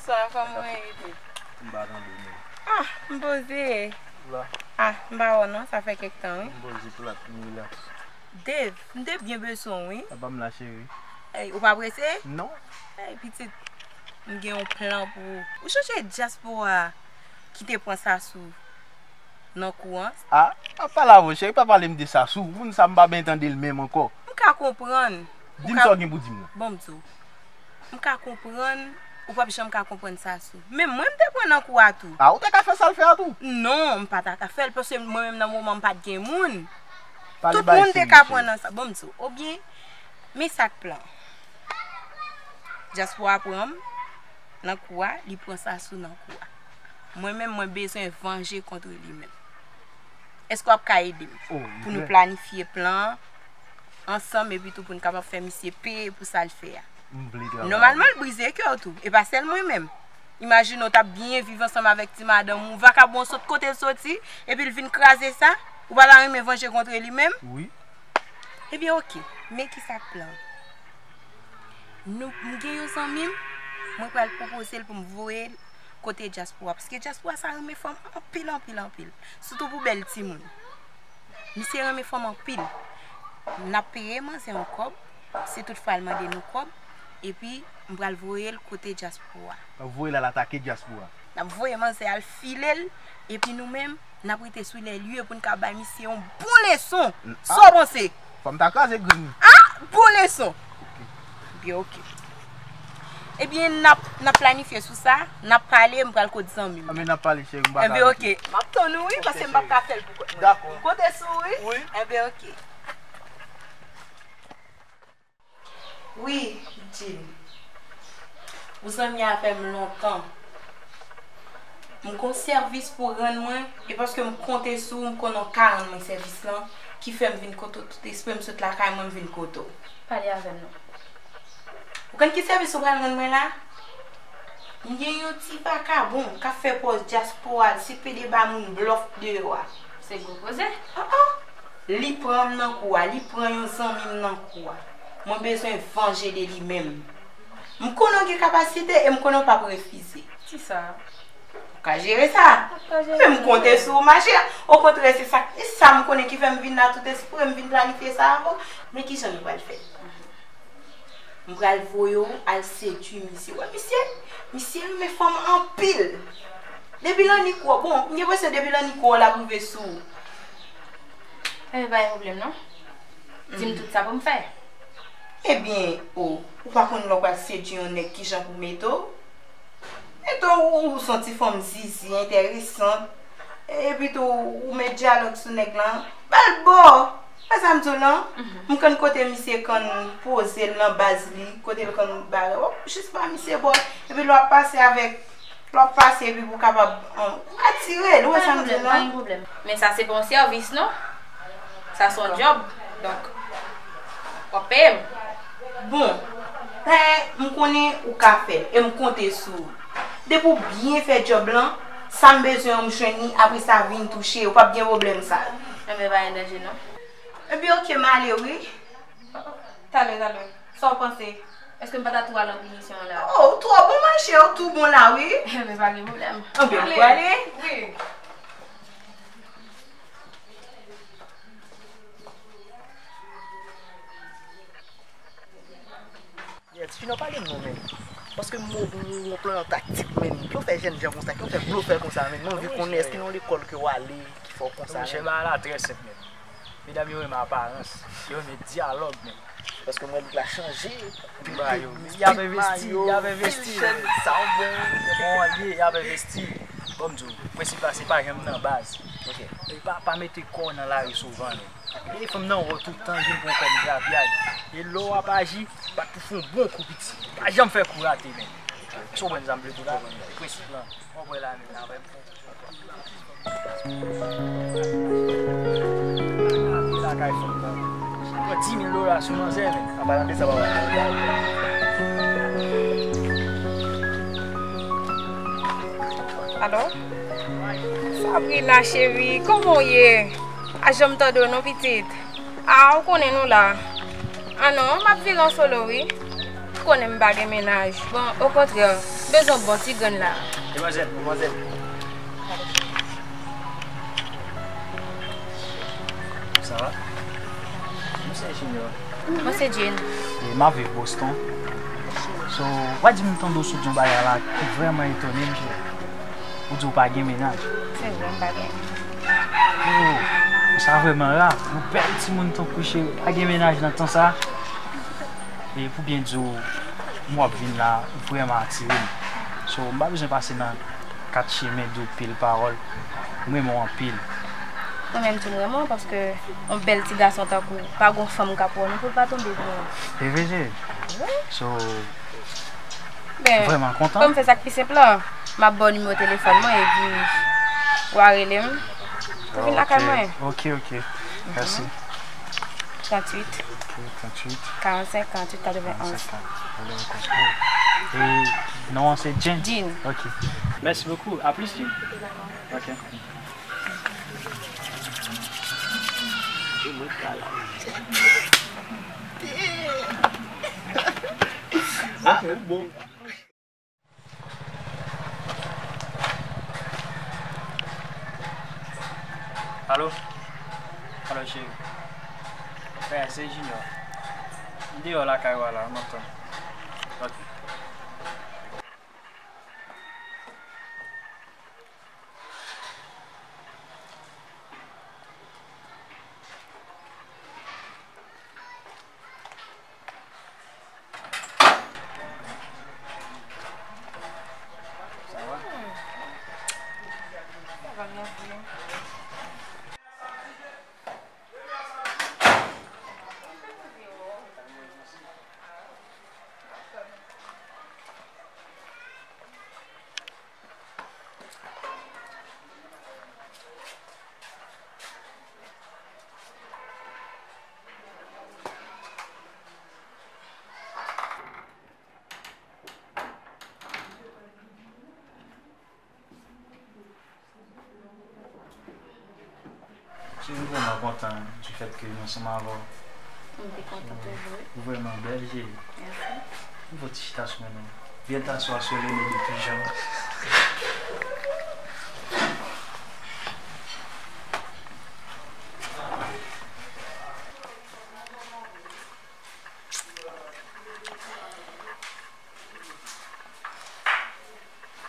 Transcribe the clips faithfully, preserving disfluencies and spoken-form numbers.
Sa, kòman w ye, Dave? M pa tande w menm. Ah, m poze. La. Ah, m pa wè w non, sa fè kèk tan, wi. M poze plat, m rilaks. Dave, m te byen bezwen w, wi. Apa m la, cheri? Ey, ou pa prese? Non. Ey, pitit, m gen yon plan pou ou. Ou chonje dyaspora ki te pran Sasou nan kou an? Ah, pa pale avè w, cheri, pa pale m de Sasou. Moun sa, m pa byen tande l menm ankò. M ka konprann. Di m sa w gen pou di m nan. Bon, m di w. M ka konprann, ou p ap janm ka konprann Sasou. Men mwen, m te pran nan kou a tou. Ah, ou te ka fè sa l fè a tou? Non, m pa ta ka fè l, paske mwen menm nan moman m pa t gen moun. Tout moun te ka pran nan sa. Bon, m di w, oubyen, men sa k plan. Dyaspora pran m nan kou a, li pran Sasou nan kou a. Mwen menm, mwen bezwen vanje kont li menm. Èske w ap ka ede m pou nou planifye plan an ansanm epi tou pou n kapab fè misye peye pou sa l fè a? Nòmalman, l brize kè w tou. E pa sèl mwen menm. Imajine w t ap byen viv ansanm avèk ti madanm ou, vakabon sot kote l soti, epi l vin kraze sa. Ou pa ta renmen vanje kont li menm? Wi. Ebyen, oke. Men ki sa k plan? Nou, m gen yon zanmi m, mwen pral pwopoze l pou m voye l kote dyaspora. Paske dyaspora sa renmen fanm anpil, anpil, anpil. Sitou pou bèl timoun. Misye renmen fanm anpil. N ap peye manzè yon kòb, si toutfwa l mande nou kòb, epi m pral voye l kote dyaspora. N ap voye l al atake dyaspora. N ap voye manzè al file l, epi nou menm, n ap rete sou lè lye pou n ka bay misye yon bon leson. Sa w panse? Fò m ta kraze grenn li. Ah, bon leson. Byen, oke. Ebyen, n ap, n ap planifye sou sa, n ap pale, m pral kot zanmi m. Anben, n ap pale, cheri, m pa ka rete. Enben, oke. M ap tann ou, wi, paske m p ap ka fè l pou kont mwen. Dakò. M konte sou ou, wi. Wi. Enben, oke. Wi, Jean. Ou zanmi avè m lontan. M gon sèvis pou rann mwen, e paske m konte sou ou, m konnen w ka rann mwen sèvis lan, ki fè m vin kote w tout espre, m sot lakay mwen, m vin kote w. Pale avè m non. Ou konn ki sèvis ou pral rann mwen la? M gen yon ti vakabon k ap fè pòz dyaspora, l se pede ba moun blòf deyò a. Se gwo koze. Ah, ah. Li pran m nan kou a, li pran yon zanmi m nan kou a. Mwen bezwen vanje de li menm. M konnen w gen kapasite e m konnen w p ap refize. Kisa? Ou ka jere sa. M ap ka jere. Men m konte sou ou, machè. Okontrè, se sa, se sa m konnen ki fè m vin la tout espre, m vin planifye sa avè w. Men kijan nou pral fè? M pral voye w al sedui misye. Wè misye, misye renmen fanm anpil. Depi l annik wè w, bon, m gen enpresyon depi l annik wè w, l ap rive sou ou. Enben, pa gen pwoblèm non. Di m tout sa pou m fè. Ebyen, o, ou pa konn lè w pral sedui yon nèg kijan pou mete w? Etan ou, ou se yon ti fanm zizi, enteresant, epi tou ou met dyalòg sou nèg lan, ba l bò. Wè sa m di w lan? M konn kote misye konn poze l nan baz li, kote l konn bare, w ap jis ba misye bò, epi lè w ap pase avèk, lè w ap pase epi pou w kapab, um, atire l, ou wè sa m di w lan? Pa gen pwoblèm, pa gen pwoblèm. Men sa se pa yon sèvis non. Sa se yon djòb. Donk, w ap peye m. Bon, men m konnen ou ka fè l, e m konte sou ou. Depi w byen fè djòb lan, sa m bezwen an m jwenn li, apre sa vin touche, ou p ap gen pwoblèm sa. Enben, pa gen danje non. Ebyen, oke, m ale wi. Talè, talè. Sa w panse? Èske m pa ta tou al an pinisyon an la? Oh, ou twò bon, machè, ou tou bon la wi. Enben, pa gen pwoblèm. Enben, m prale. Wi. Yeah, tifi nan pale m non, men. Paske m wè w gen yon plan taktik, men. Ki w fè jènjan konsa, ki w fè blofè konsa, men. Mwen anvi konnen, èske nan yon lekòl ke w ale, ki fè w konsa, men? Monchè, bagay la trè senp, men. Medam yo renmen aparans, yo renmen dyalòg, men. Paske m wè look la chanje. Ba yo, y ap envesti, y ap envesti. Sa w bon, bon, y ap envesti. Bon, m di w, prensip la, se pa janm nan baz. Ok. E pa, pa mete kò w nan lari souvan, men. E fanm nan wè w tout tan vin pran kòb grapyay. E lè w ap aji, bat pou fè yon bon kou piti. Pa janm fè kou rate, men. Sa w konprann sa m vle di w la? E prensip lan. W ap wè la menm nan avè m. Lakay fanm nan. Pran di mil dola sou manzè, men. An palan de sa, papa. Alo? Sabrina, cheri, kòman w ye? Pa janm tande w non, pitit. A, ou konnen nou la. A non, m ap vire an solo, wi. Konnen m pa gen mennaj. Bon, okontrè, m bezwen yon bon ti grenn la. Demwazèl, demwazèl. Sa va? Mwen se Junior. Mwen se Jane. E m ap viv Boston. So, w a di m tande w sot di yon bagay la ki vrèman etone m, cheri. Ou di w pa gen mennaj. Se vre, m pa gen. Oh, sa vrèman ra. Yon bèl timoun tankou w, cheri, pa gen mennaj nan tan sa. E pou byen di w, m w ap vin la vrèman atire m. So, m pa bezwen pase nan kat chemen, di w pil pawòl. M renmen w anpil. Mwen menm tou, m renmen w paske yon bèl ti gason tankou w, pa gon fanm k ap wè w non pou l pa tonbe pou ou. E vre, cheri? Wi. So, Ben, vrèman kontan. Kòm fè sa k pi senp lan, m ap ba w nimewo telefòn mwen epi w a rele m pou vin lakay mwen. Ok, ok. Mèsi. Tranntuit. Ok, tranntuit. Karannsenk, karanntuit, katrevenn onz. Karannsenk, katrevenn onz. E non an se Jane? Jane. Ok. Mèsi bokou. A plis, Jane. Ok. Mwen ka la. Ok, bon. Alo? Alo, cheri. Frè, se Junior. M deyò lakay ou a la, m ap tann. Ok. Sa va? Sa va, mèsi. Cheri, m vrèman kontan du fait ke m ansanm avè w. Mwen te kontan toujou, wi. Ou vrèman bèl, cheri. Mèsi. Yon bon ti chita sou mwen non. Byen ta sou a sou le nez de pijan.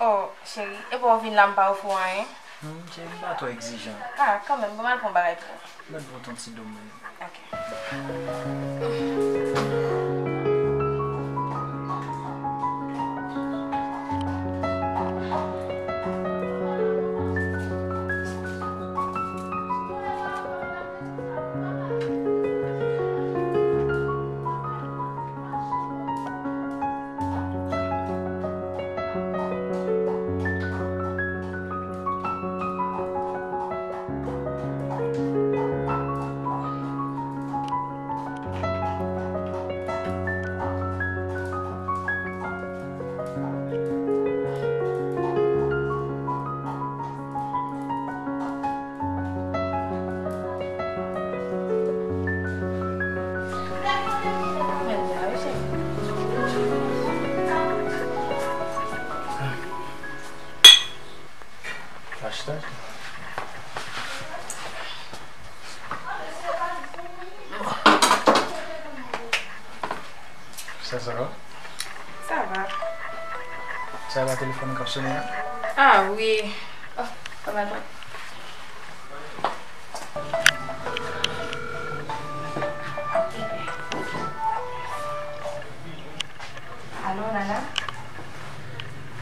Oh, cheri, epa w vin la m pa ofri w anyen? Hmm, cheri, m pa twò egzijan. Ah, kanmenm, ban m al pran bagay pou ou. Mèt vote yon ti dlo mwen. Ok. Hashtag. Sa, sa va? Sa va. Sa va, telefòn k ap sonnen an? Ah, wi. Oh, pa mal, pa. Alo, Nana?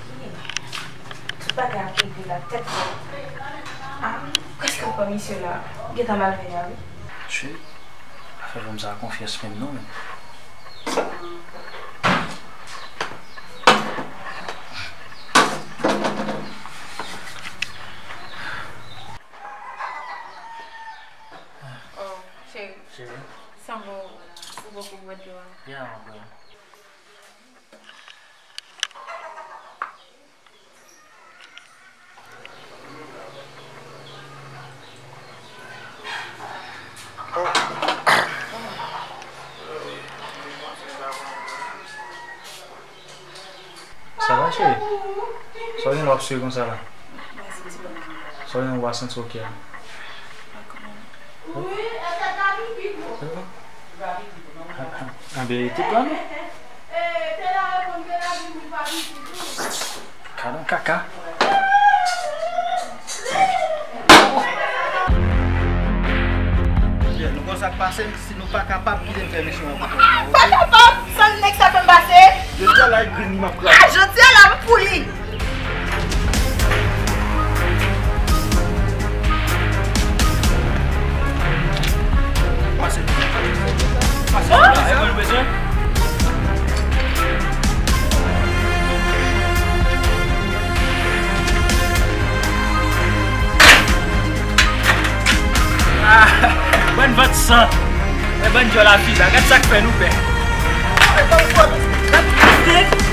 Ki? Tout bagay ap regle la tèt fre. Ah, prèske m pran misye la. Gentan mal vini a, wi. Chut. Pa fè fanm sa a konfyans menm non, menm. Oh, cheri. Cheri. Sanble w poko bwè dlo a. Ya, m ap bwè. Sa va, cheri? Sa w gen la w ap sere konsa la? Sa w gen la w pa santi w oke a? Anben, rete pran non. Kadan kaka. Byen, nou konn sa k pase, si nou pa kapab, kite n fè misyon an pou kont nou, oke? Pa kapab! San nèg sa fè m pase? Jodi a la, e grenn li m ap kraze. Ah, jodi a la, m pou li. Pase. Pase. Oh! Sa nou bezwen? Ah, bann vant san. E bann djòl a fila. Gad sa k fè nou pè. Gad kote.